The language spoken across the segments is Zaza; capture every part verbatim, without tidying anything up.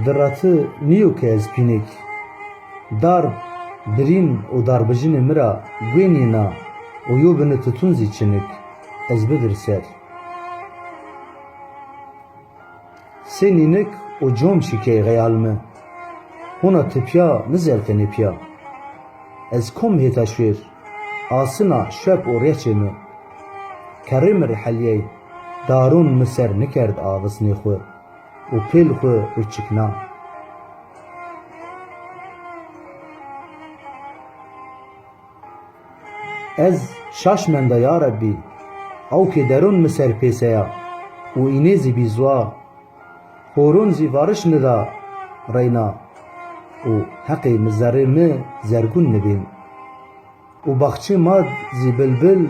Di ra ti nîyo ke ez pînik. Darb, birîn û darbijinê mi ra guê nîna û yo bini tutun zî çinik. Ez bidir ser. Sê nînik û com şikey xeyal mi. Hona tipya nizelqenê pîya. Ez kom hêta şuêr, asina şep û rêçê mi. Kerrê mi rihelîyey, daron mi ser nikerd avisnê xwu û pêl xwu ruçikna. Ez şaş menda ya Rebbî, awkê deron mi ser pêseya û înê zî bî zuwa. Horon zî variş nida reyna û heqê mi zerrê mi zergûn nibên. Û baxçê ma d zî bilbil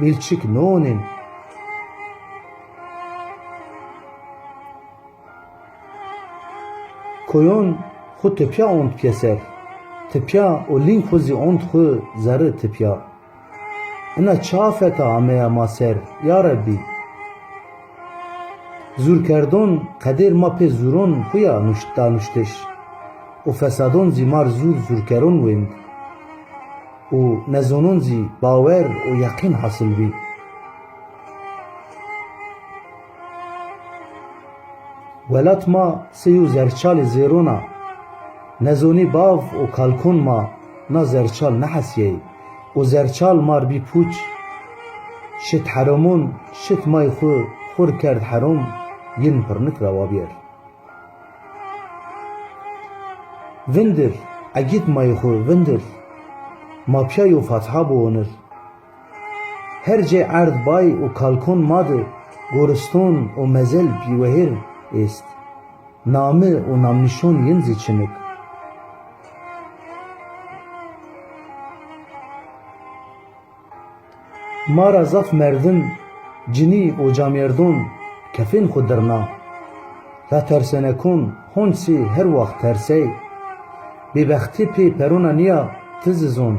mîlçik nonên. Koyon xwu tipya ont pîyeser, tipya û lîng xwu zî ont xwu zerri tipya. Ina çi afeta ameya ma ser, ya Rebbî? Zûrkerdon qedêr ma pê zûron xwu ya nuşt-, da nuştiş û fesadon zî mar zûr zûrkeron wênd û nezonon zî bawer û yeqîn hasil bî. Welat ma sey yo zerçalê zêron a. Nezonî bav û kalkon ma na zerçal nehesîyey û zerçal mar bî pûç. Şit heromon, şit may xwu xwir kerd herom, yin pirnik ra wabîyer. Vindir, egîd may xwu vindir. Ma pîya yo fatiha biwonir. Her cê erd bay û kalkon ma di goriston û mezel bîwehêr êst. Nami û namnîşon yin zî çinik. Ma ra zaf merdim, cinî û camêrdon kefên xwu dirna. La tersenekon honc sî her waxt tersey. Bêbextî pê perona nîya, ti zî zon.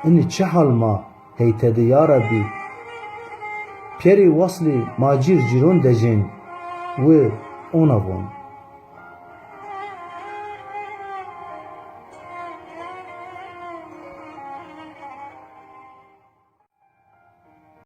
Inî çi hal ma hey tedi ya Rebbî? Pîyerê waslî ma cîr cîron dejên, wi ona von.